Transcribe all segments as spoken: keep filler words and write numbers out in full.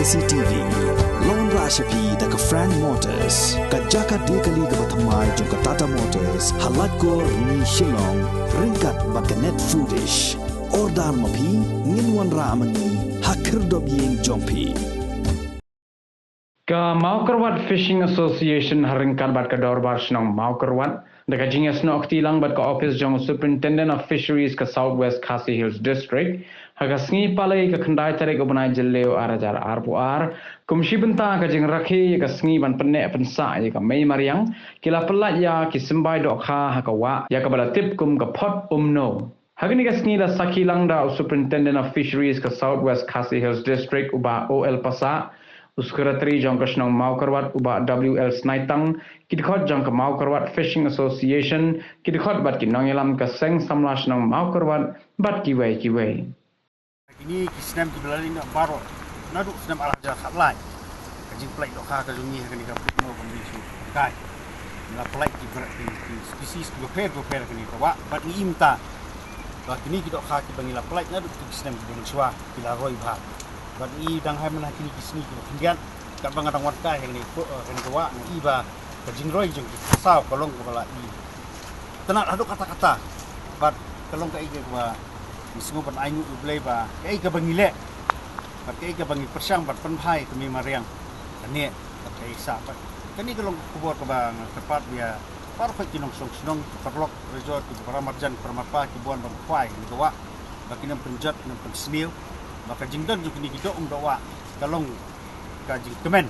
C T V. Long ra sha phi da ka Frank Motors, ka jaka de kali kaba thymmai jong ka Tata Motors, ha Laitkor, Shillong, ryngkat bad ka Net Foodish. Order ma phi, ngin wanrah ma ngi ha khyrdop ïing jong phi. Ka Mawkyrwat Fishing Association ha ryngkat bad ka Dorbar Shnong Mawkyrwat, da ka jingïasnoh kti lang bad ka ophis jong Superintendent of Fisheries ka South West Khasi Hills District, ha ka sngi Palei ka khyndai tarik u bnai Jylliew ar hajar arphew ar, kum shi bynta ka jingrakhe ïa ka sngi ban pynneh pynsah ïa ka mei mariang, ki la pyllait ïa ki symbai dohkha ha ka wah, ïa kaba la tip kum ka Phot Umno. Ha kane ka sngi la sakhi lang da u Superintendent of Fisheries ka South West Khasi Hills District u Bah O L Passah, u Secretary jong ka shnong Mawkyrwat u Bah W L Snaitang, ki dkhot jong ka Mawkyrwat Fishing Association, ki dkhot bad ki nongïalam ka Seng Samla Shnong Mawkyrwat bad kiwei kiwei. Kine ki snem kiba la leit noh baroh, naduh snem ar hajar khatlai, ka jingpyllait dohkha ka jong ngi ha kane ka Phot Umno kam dei shuh kai. Ngi la pyllait ki bre-, ki, ki species kiba pher kiba pher ha kane ka wah, bad ngi i mynta ba kine ki dohkha kiba ngi la pyllait naduh ki snem kiba mynshuwa ki la roi bha. Bad ngi i dang hynmen ha kine ki sngi kiba khyndiat, katba nga dang wan kai ha kane ka, eh, kane ka wah, ngi i ba ka jingroi jong ki ksaw ka long kaba la i tynnad haduh katta katta. Bad ka long kaei kaba ngi sngew ban ainguh ïa U Blei ba kaei kaba ngi leh bad kaei kaba ngi pyrshang ban pynbha ïa ka mei mariang, kane bad kaei sah. Bad kane ka long ka khubor kaba nga kyrpad ïa baroh ki nongshong shnong, ki paralok parajor, ki paramarjan paramarpa kiba wan ban khwai ha kane ka wah, ba kin ym pynjot, kin ym pynsniew, ba ka jingdon jong kine ki doh um doh wah ka long ka jingkmen.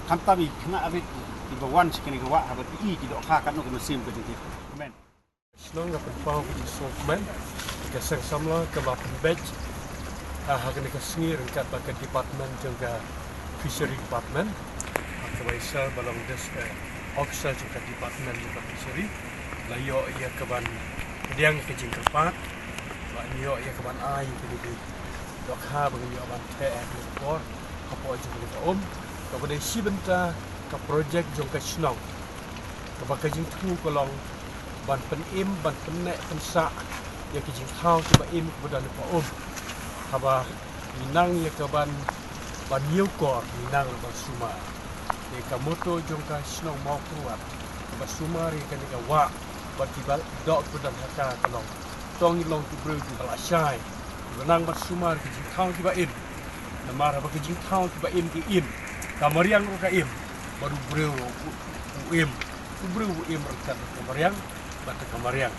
Khamtam ïa ki khynnah rit kiba wan sha kane ka wah haba ki i ki dohkha katno ka mynsiem ka jong ki. Kmen. Shnong nga pynpaw ka jingsngewkmen ïa ka Seng Samla kaba pynbeit ha, ha kane ka sngi ryngkat bad ka department jong ka Fishery Department, ha kaba ïa sa ba long dis, eh, officer jong ka department jong ka Fishery, la ïoh ïa kaban pdiang ïa ka jingkyrpad, ba ïoh ïa kaban ai ïa kine ki dohkha ba ngin ïoh ban theh ha kane ka por, hapoh jong kane ka um, kaba dei shi bynta ka project jong ka shnong. Kaba ka jingthmu ka long ban pynim, ban pynneh pynsah ïa ki jingthaw kiba im kiba don hapoh um. Haba ngi nang ïa kaban, ban ñiewkor, ngi nang ruh ban sumar. Te ka motto jong ka shnong Mawkyrwat kaba sumar ïa kane ka wah bad kiba doh kiba don ha ka ka long, to ngi long ki briew kiba lashai, kiba nang ban sumar ki jingthaw kiba im. Namar haba ki jingthaw kiba im ki im, ka mariang ruh ka im, bad u briew u, u im, u briew u im ryngkat ka mariang bad ka mariang.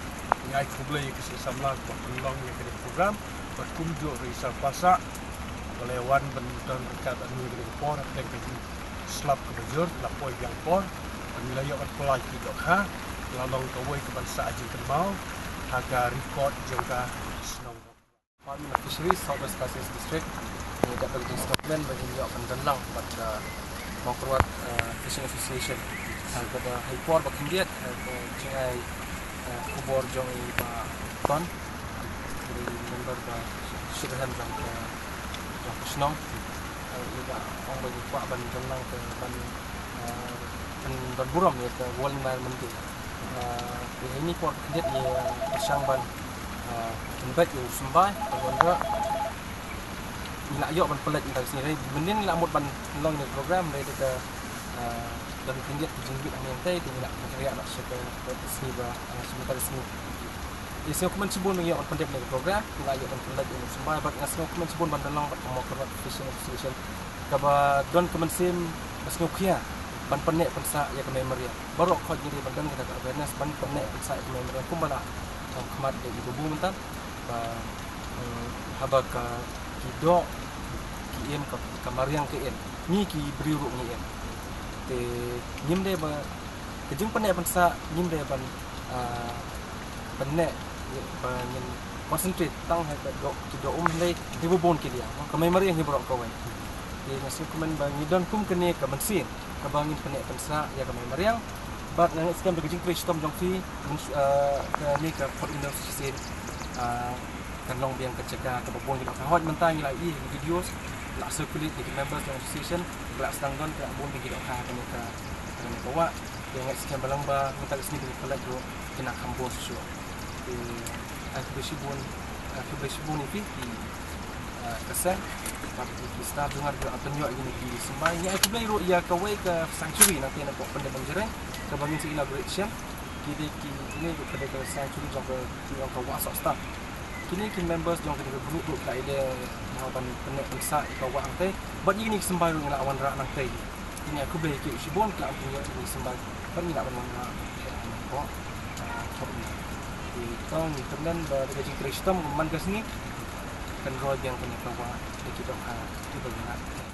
Nga ai khublei ïa ka Seng Samla kaba pynlong ïa kane ka program, bad kumjuh ruh ïa i Sir Passah ba la wan ban don ryngkat bad ngi ha kane ka por, hapdeng ka jingslap kaba jur, la poi biang por, bad ngi la ïoh ban pyllait ki dohkha, la long kawei kaban sah jingkynmaw ha ka record jong ka shnong. Department of Fisheries, South West Khasi Hills District, ngi dap da ka jingsngewkmen ba ngin ïoh ban don lang bad ka Mawkyrwat, eh, Fishing Association. Ha kaba ha i por ba khyndiat, ha ka jingai, eh, khubor jong i Bah Ton, i member ba shitrhem jong ka, jong ka shnong. Eh, i Bah ong ba ngi kwah ban don lang ka ban, eh, ban, ban burom ïa ka World Environment Day. Ah, te ha ini i por khyndiat ngi, ah, pyrshang ban, ah, pynbeit ïa u symbai, bad wanrah ngi la ïoh ban pyllait mynta ka sngi. Hynrei mynnin ngi la mut ban long ïa ka program, hynrei te ka, ah, don khyndiat ka jingbieit hangne hangtai, te ngi la pynkyriah noh sha ka, ka sngi ba, ah, sha mynta ka sngi. Te sngewkmen shibun ba ngi ïoh ban pyndep ïa ka program, ngi la ïoh ban pyllait ïa u symbai, bad nga sngewkmen shibun ban don lang bad ka Mawkyrwat Fishing Association. Kaba don ka mynsiem ba sngewkhia ban pynneh pynsah ïa ka mei mariang. Baroh khoit ngi dei ban don kata ka awareness ban pynneh pynsah ïa ka mei mariang kumba la kham khmat da i Babu mynta. Ba, eh, haba ka, ki doh ki im, ka, ka mariang ka im, ngi ki briew ruh ngi im. Te ngim dei ba ka jingpynneh pynsah ngim dei ban, ah, pynneh ba ngin concentrate tang ha ka doh, ki doh um, hynrei dei ba bun ki liang, ka mei mariang hi baroh kawei. Te nga sngewkmen ba ngi don kum kane ka mynsiem kaba ngin pynneh pynsah ïa ka mei mariang. Bad nga ngeit skhem da ka jingtrei shitom jong phi, ah, kane ka Phot Umno shisien, ah, kan long biang ka jaka kaba bun ki dohkha. Hooid mynta ngi la ïohi ki videos la circulate da ki members jong association, la sdang don ka bun ki dohkha ha kane ka, ha kane ka wah. Te nga ngeit skhem ba lang ba mynta ka sngi ki pynlait ruh kin nang kham bun shuh shuh. Te ai khublei shibun, ai khublei shibun ïa phi ki, ka seng bad ki staff jong nga ruh ki la pynïoh ïa kine ki symbai. Ngi ai khublei ruh ïa kawei ka sanctuary nangtei na pdeng Pyndengbymjreng kaba ngin sa inaugurate shen. Ki dei ki, kine ruh ka dei ka sanctuary jong ka, jong ka Wah Sohstad. Kine ki members jong kane ka group ruh ki la ïaleh ban pynneh pynsah ïa ka wah nangtei bad ïa kine ki symbai ruh ngi la wanrah nangtei. Ngi ai khublei ïa ki shibun ki la pynïoh ïa kine ki symbai bad ngi lah ban wanrah. Ko, ah, ko ni. Ki tong ni tymmen ba da ka jingtrei shitom man ka sngi kan roi biang kane ka wah da ki dohkha kiba ngi lah.